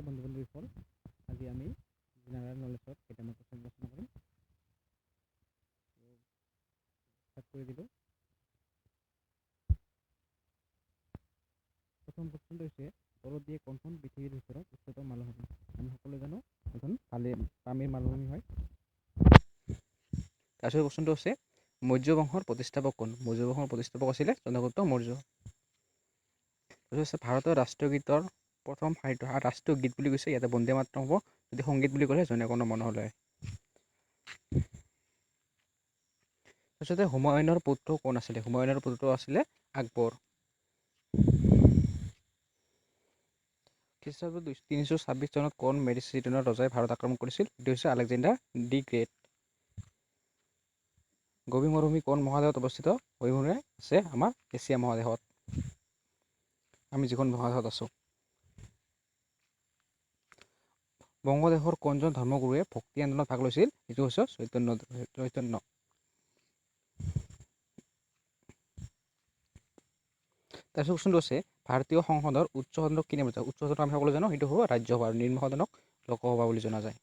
বন্ধু বান্ধৱীসকল, আজি আমি জেনেৰেল নলেজত কেইটামান কুৱেশ্যন আলোচনা কৰিম। ষ্টাৰ্ট কৰি দিলোঁ। প্ৰথম কুৱেশ্যনটো হৈছে, তলত দিয়ে কোনখন পৃথিৱীৰ ভিতৰত উচ্চতম মালভূমি? আমি সকলোৱে জানো এইখন পামিৰ মালভূমি হয়। তাৰপিছত কুৱেশ্যনটো হৈছে, মৌৰ্য বংশৰ প্ৰতিষ্ঠাপক কোন? মৌৰ্য বংশৰ প্ৰতিষ্ঠাপক আছিলে চন্দ্ৰগুপ্ত মৌৰ্য। তাৰপিছত হৈছে, ভাৰতৰ ৰাষ্ট্ৰীয় গীতৰ প্ৰথম সাহিত্য, ৰাষ্ট্ৰীয় গীত বুলি কৈছে, ইয়াতে বন্দে মাতৰম হ'ব। যদি সংগীত বুলি ক'লে জনগণ মন হ'লে। তাৰপিছতে হুমায়ুনৰ পুত্ৰ কোন আছিলে? হুমায়ুনৰ পুত্ৰ আছিলে আকবৰ। খ্ৰীষ্টাব্দ 326 চনত কোন মেডিচিডনৰ ৰজাই ভাৰত আক্ৰমণ কৰিছিল? এইটো হৈছে আলেকজেণ্ডাৰ the great. Gobi মৰুভূমি কোন মহাদেশত অৱস্থিত? গবি মৰুভূমি আছে আমাৰ এছিয়া মহাদেশত, আমি যিখন মহাদেশত আছোঁ। বংগদেশৰ কোনজন ধৰ্মগুৰুৱে ভক্তি আন্দোলনত ভাগ লৈছিল? এইটো হৈছে চৈতন্য। চৈতন্য। তাৰপিছত কুৱেশ্যনটো আছে, ভাৰতীয় সংসদৰ উচ্চ সদনক কি নাম? উচ্চ সদনক আমি সকলোৱে জানো, সেইটো হ'ব ৰাজ্যসভা, আৰু নিম্ন সদনক লোকসভা বুলি জনা যায়।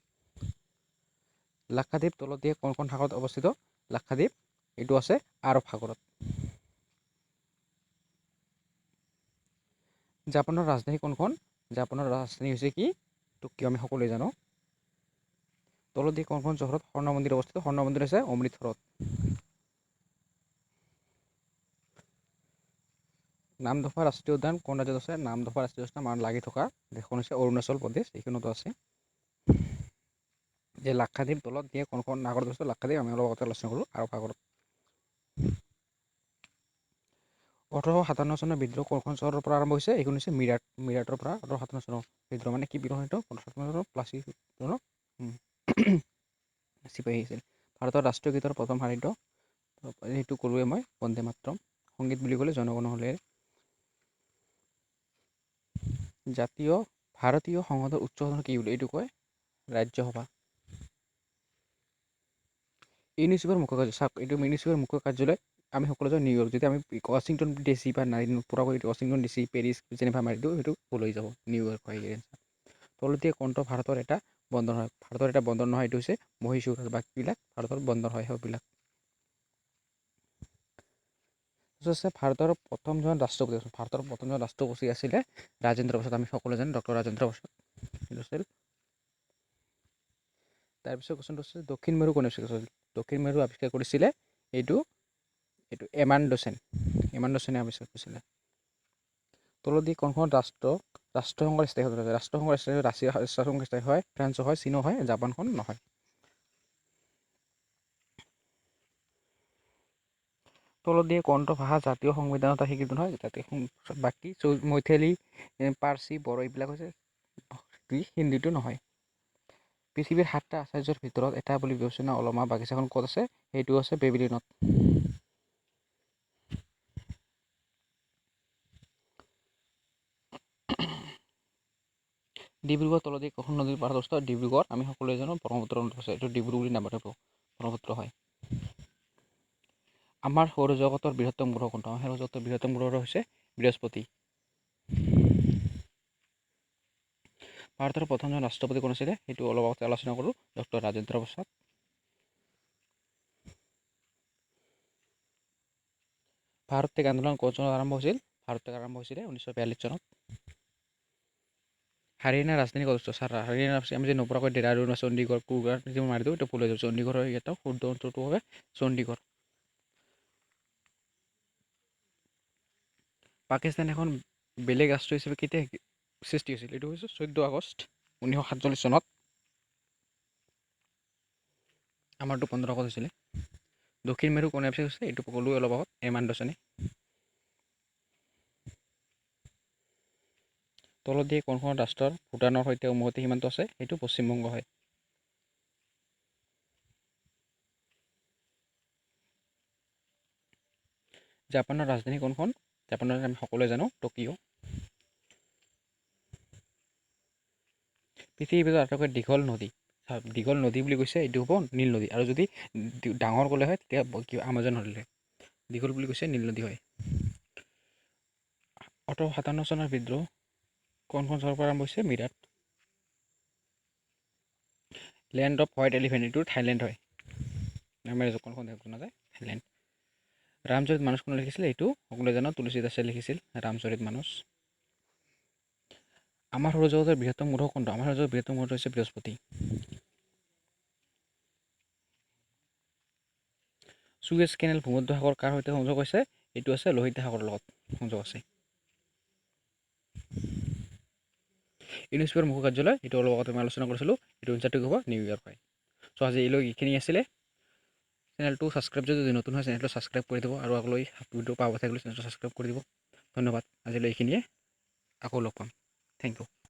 লাক্ষাদ্বীপ তলত দিয়ে কোনখন সাগৰত অৱস্থিত? লাক্ষাদ্বীপ এইটো আছে আৰৱ সাগৰত। জাপানৰ ৰাজধানী কোনখন? জাপানৰ ৰাজধানী হৈছে কি? টকিঅ', আমি সকলোৱে জানো। তলত দিয়ে কোনখন চহৰত স্বৰ্ণ মন্দিৰ অৱস্থিত? স্বৰ্ণ মন্দিৰ হৈছে অমৃতসৰত। নামদফা ৰাষ্ট্ৰীয় উদ্যান কোন ৰাজ্যত আছে? নামদফা ৰাষ্ট্ৰীয় উদ্যান আমাৰ লাগি থকা দেশখন হৈছে অৰুণাচল প্ৰদেশ, এইখনতো আছে। যে লাক্ষাদ্বীপ তলত দিয়ে কোনখন সাগৰত অৱস্থিত? লাক্ষাদ্বীপ আমি অলপ আগতে আলোচনা কৰোঁ, আৰৱ সাগৰত। 1857 চনৰ বিদ্ৰোহ কোনখন চহৰৰ পৰা আৰম্ভ হৈছে? এইখন হৈছে মিৰাট, মিৰাটৰ পৰা 1857 চনৰ বিদ্ৰোহ। মানে কি বিদ্ৰোহ সেইটো? 1857 চনৰ প্লাচি চিপাহী আহিছিল। ভাৰতৰ ৰাষ্ট্ৰীয় গীতৰ প্ৰথম শাৰীটো সেইটো ক'লোৱে মই, বন্দে মাতৰম। সংগীত বুলি ক'লে জনগণ হ'লে। জাতীয় ভাৰতীয় সংসদৰ উচ্চ সদন কি বুলি এইটো কয়? ৰাজ্যসভা। ইউনিচেফৰ মুখ্য কাৰ্য, চাওক এইটো ইউনিচেফৰ মুখ্য কাৰ্যালয় আমি সকলো যাওঁ নিউয়ৰ্ক। যদি আমি ৱাশ্বিংটন ডি চি বা পুৰাকৈ Washington D C, Paris, Geneva মাৰি দিওঁ, সেইটো ভুল হৈ যাব, নিউয়ৰ্ক হয়। তলত দিয়ে কোনটো ভাৰতৰ এটা বন্দৰ হয়? ভাৰতৰ এটা বন্দৰ নহয়, এইটো হৈছে মহীশূৰ, আৰু বাকীবিলাক ভাৰতৰ বন্দৰ হয় সেইবিলাক। তাৰপিছত আছে ভাৰতৰ প্ৰথমজন ৰাষ্ট্ৰপতি। ভাৰতৰ প্ৰথমজন ৰাষ্ট্ৰপতি আছিলে ৰাজেন্দ্ৰ প্ৰসাদ, আমি সকলোৱে জানো ডক্টৰ ৰাজেন্দ্ৰ প্ৰসাদ সেইটো আছিল। তাৰপিছত কুৱেশ্যনটো হৈছে, দক্ষিণ মেৰু কোনে আৱিষ্কাৰ কৰিছিল? দক্ষিণ মেৰু আৱিষ্কাৰ কৰিছিলে এইটো এইটো এমাণ্ডচেন, এমাণ্ডচেনে আৱিষ্কাৰ কৰিছিলে। তলত দি কোনখন ৰাষ্ট্ৰ ৰাষ্ট্ৰসংঘৰ স্থায়ী সদস্য? ৰাষ্ট্ৰসংঘৰ স্থায়ী ৰাছিয়া ৰাষ্ট্ৰসংঘৰ স্থায়ী হয়, ফ্ৰান্সো হয়, চীনো হয়, জাপানখন নহয়। তলত দিয়ে কোনটো ভাষা জাতীয় সংবিধানত স্বীকৃত নহয়? জাতীয় বাকী মৈথিলী, পাৰ্চী, বড়ো এইবিলাক হৈছে, হিন্দীটো নহয়। পৃথিৱীৰ সাতটা আশ্চৰ্যৰ ভিতৰত এটা বুলি বিবেচনা অলমা বাগিচাখন ক'ত আছে? সেইটো আছে বেবিলনত। ডিব্ৰুগড় তলত কোনখন নদীৰ পাৰত অৱস্থিত? ডিব্ৰুগড় আমি সকলোৱে জানো ব্ৰহ্মপুত্ৰ নদীত আছে, এইটো ডিব্ৰু বুলি নামাতিব, ব্ৰহ্মপুত্ৰ হয়। আমাৰ সৌৰজগতৰ বৃহত্তম গ্ৰহ কোনটো? আমাৰ সৌৰজগতৰ বৃহত্তম গ্ৰহ হৈছে বৃহস্পতি। ভাৰতৰ প্ৰথমজন ৰাষ্ট্ৰপতি কোন আছিলে? সেইটো অলপ আগতে আলোচনা কৰোঁ, ডক্টৰ ৰাজেন্দ্ৰ প্ৰসাদ। ভাৰত ত্যাগ আন্দোলন ক'ত চনত আৰম্ভ হৈছিল? ভাৰত ত্যাগ আৰম্ভ হৈছিলে 1942 চনত। হাৰিয়ানাৰ ৰাজধানী ক'ত অৱস্থিত? ছাৰ হাৰিয়ানাৰ আমি যে নপৰাকৈ ডেৰাডুন, চণ্ডীগড়, গুৰগাঁও যিবোৰ মাৰি দিওঁ, এইটো ভুল হৈ যাব। চণ্ডীগড় হয় ইয়াতে শুদ্ধ উত্তৰটো হবে চণ্ডীগড়। পাকিস্তান এখন বেলেগ ৰাষ্ট্ৰ হিচাপে কেতিয়া সৃষ্টি হৈছিল? এইটো হৈছে 14 আগষ্ট 1947 চনত। আমাৰতো 15 আগষ্ট হৈছিলে। দক্ষিণ মেৰু কোনে আৱিষ্কাৰ কৰিছিলে? এইটো ক'লোৱে অলপ আগত, এমাণ্ডচনে। তলত দিয়ে কোনখন ৰাষ্ট্ৰৰ ভূটানৰ সৈতে উমৈহতীয়া সীমান্ত আছে? সেইটো পশ্চিমবংগ হয়। জাপানৰ ৰাজধানী কোনখন? জাপানৰ আমি সকলোৱে জানো টকিঅ'। পৃথিৱীৰ ভিতৰত আটাইতকৈ দীঘল নদী, দীঘল নদী বুলি কৈছে, এইটো হ'ব নীল নদী। আৰু যদি ডাঙৰ ক'লে হয় তেতিয়া কিবা আমাজন হ'লে, দীঘল বুলি কৈছে নীল নদী হয়। 1857 চনৰ বিদ্ৰোহ কোনখন চহৰৰ পৰা আৰম্ভ হৈছে? Meerut. Land off white elephant, এইটো থাইলেণ্ড হয়। নামেৰে কোনখন দেশ জনা যায়? থাইলেণ্ড। ৰামচৰিত মানস কোনে লিখিছিল? এইটো সকলোৱে জানো, তুলসী দাসে লিখিছিল ৰামচৰিত মানস। আমাৰ সৌৰজগতৰ বৃহত্তম গ্ৰহ কোনটো? আমাৰ সৌৰজগতৰ বৃহত্তম গ্ৰহটো হৈছে বৃহস্পতি। চুৱেজ কেনেল ভূমধ্য সাগৰ কাৰ সৈতে সংযোগ হৈছে? এইটো আছে লোহিত সাগৰৰ লগত সংযোগ আছে। ইউনেস্কোৰ মুখ্য কাৰ্যালয়, এইটো অলপ আগতে মই আলোচনা কৰিছিলোঁ, এইটো এনচাৰটো হ'ব নিউয়ৰ্ক হয়। চ' আজি এইলৈ এইখিনি আছিলে। চেনেলটো ছাবস্ক্ৰাইব যদি নতুন হয় চেনেলটো ছাবস্ক্ৰাইব কৰি দিব, আৰু আগলৈ ভিডিঅ' পাব থাকিলে চেনেলটো ছাবস্ক্ৰাইব কৰি দিব। ধন্যবাদ, আজিলৈ এইখিনিয়ে, আকৌ লগ পাম। Thank you.